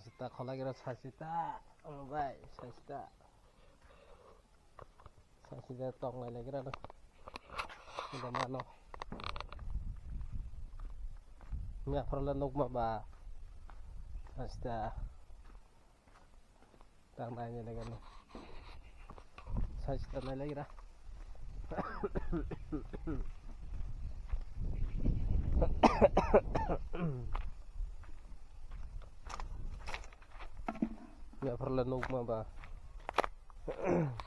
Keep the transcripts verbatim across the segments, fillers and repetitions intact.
Sita kholai gira sasita. Oh, bai, sasita. Sasita tong lai gira no. Ida mano. Miya phorla nukma ba. Sasita. Tang nai ni lega no. Sasita nai lega. Miya phorla nukma ba.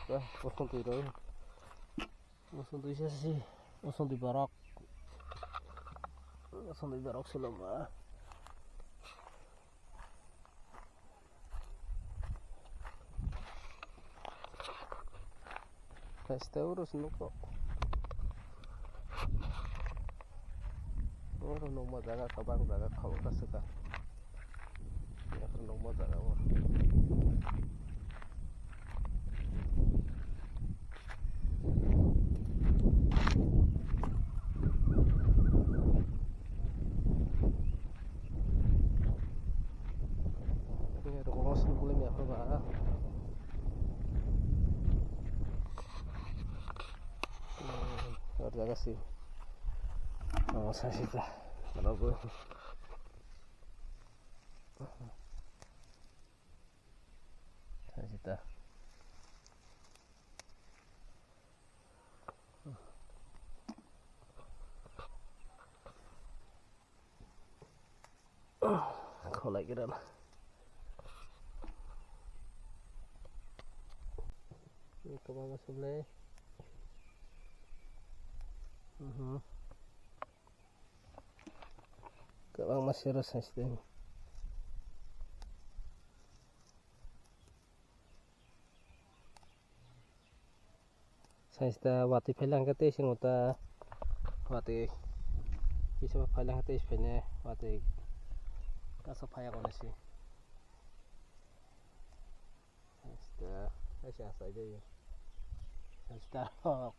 Ba, bosong twi roi. Bosong twi sasi. Bosong twi borok. Bosong twi borok suloma. Haste oro se nukgo. Oro nukma jaga kwbang jaga khago kasika. Oro nukma jaga o. Ini ada orang sini boleh ni apa ba? Hmm, ada jaga sih. Oh, saya sih dah. Kalau boleh. Saya sih dah. Kholai gira na. Ini kebang masuk le. Mhm. Kebang masih rasa sih. Saista watwi phaila hwnkhe tei swngo ta watwi kisa phaila hwnkhe tei phaine watwi kaisa phaiya kono se. Saista kaisa achai de. Saista rok.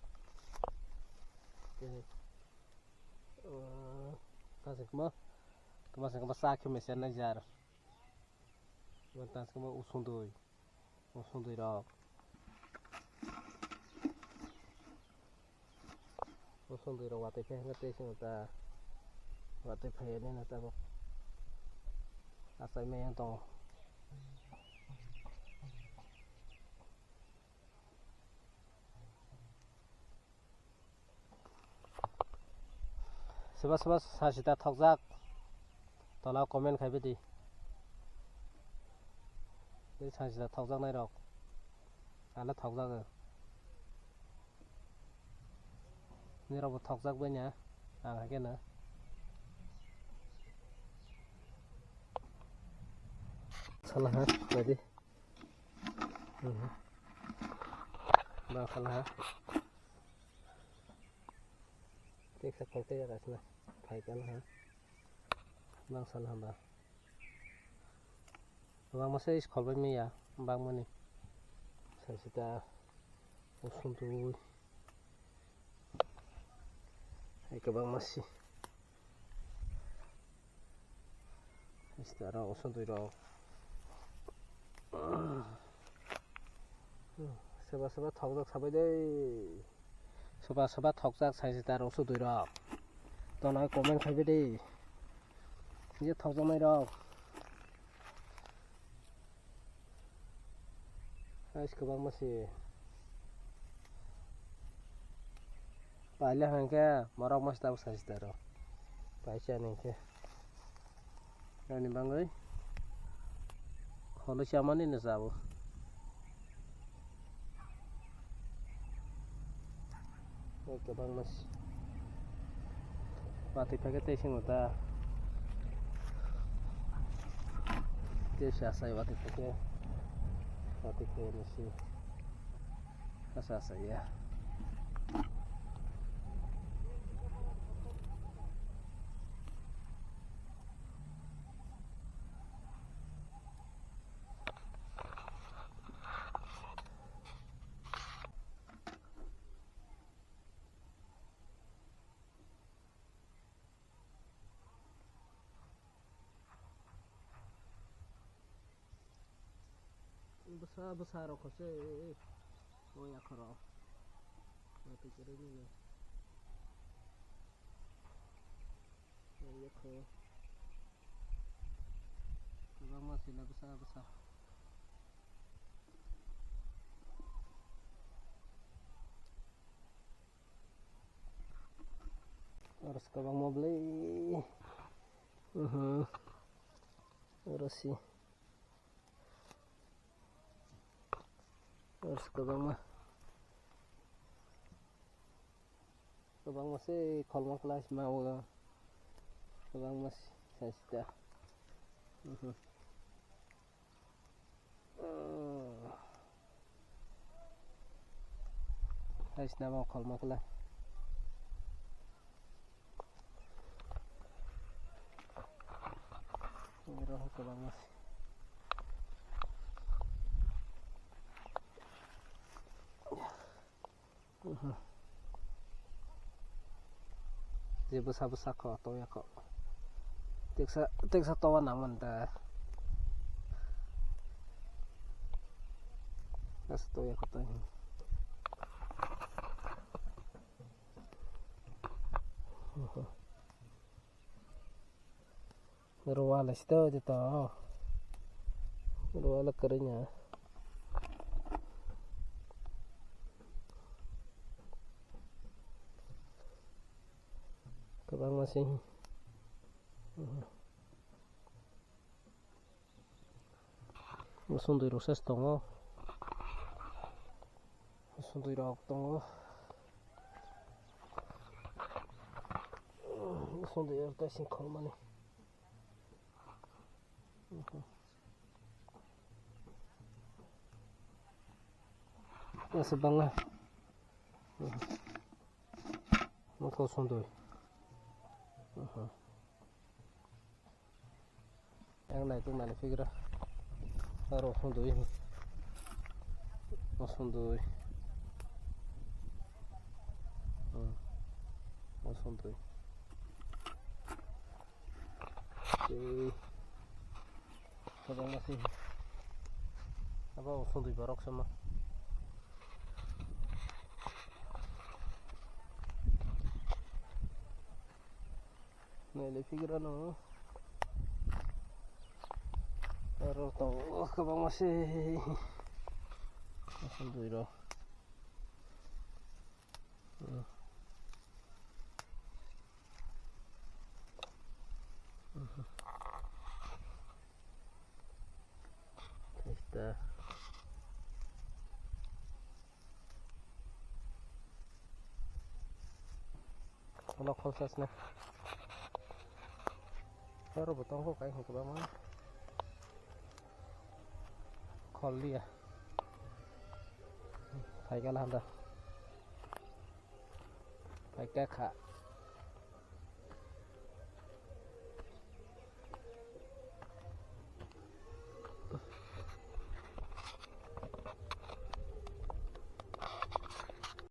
Tei, uh, kaisa kwma, kwma se kwma sa khe mesen nai jar. Kwma ta se kwma usung dui. Usung dui rok. Usung dui rok watwi phai hwnkhe tei swngo ta. Watwi phai nini tabuk. Achai maya tongo. Soba soba sasita thokjak. Tola comment khai bidi. Tei sasita thokjak nai rok. Ano thokjak. Nirok bo thokjak bai nya. Ang hai khe no. Sala ha, ready. Mhm. Bang sala ha. Teksa khol tei jaga sina. Phai kal ha. Bang sala ha ba. Bang masa is khol bai maya. Bang mani. Sasita. Usung tui. Hai kwbangma si. Sita rok, usung twi rok. Soba soba thokjak sabai de. Soba soba thokjak sai sita rok, usung twi rok. Tola comment khai bai de. Je thokjaknai rok. Ais kwbangma se. Paila hwnkhe morok masa tabuk sai sita rw. Paisa hwnkhe. Ani bangwi kholo chamani no jabo. Kwbangma si-, watwi phai khe tei swngo ta. Tei se asai watwi phai khe, watwi phai ni si. Asa asa ya. Bwsa bwsa rok kho se. O yakhoro. Twi kwrwi nini. Yakho. Kwbangma sila bwsa bwsa. Oro se kwbangma bwlwi. Mhm. Oro se. Oro se kwbangma. Kwbangma se kholma kwlai sima o. Kwbangma se, se sita. Mhm. Hai sina bo kholma kwlai. Oro kwbangma se. Mhm. Je bwsa bwsa kho, toya kho. Teksa, teksa towa nangmani da. Asa toya kho twi. Mhm. Ruwa le sito jito. Ruwa le kering ya. Kwbangma se. Sundui rok se tongo. Sundui rok tongo. Sundui rok tei sing kholmani. Asa bangla. Mokho sundui. Yang naituk nani figra. Aro sundui. O sundui. Hmm. O sundui. Tei kwbangma se. Abo sundui borok se ma. Nailai figrano. Aro tongo kwbangma se. Asal dui rok. Hmm. Hmm. Esta. Ulo khol sasna. Aro bo tongo kai hwn kwbangma. Khol liya. Phaikha landa. Phaikha kha.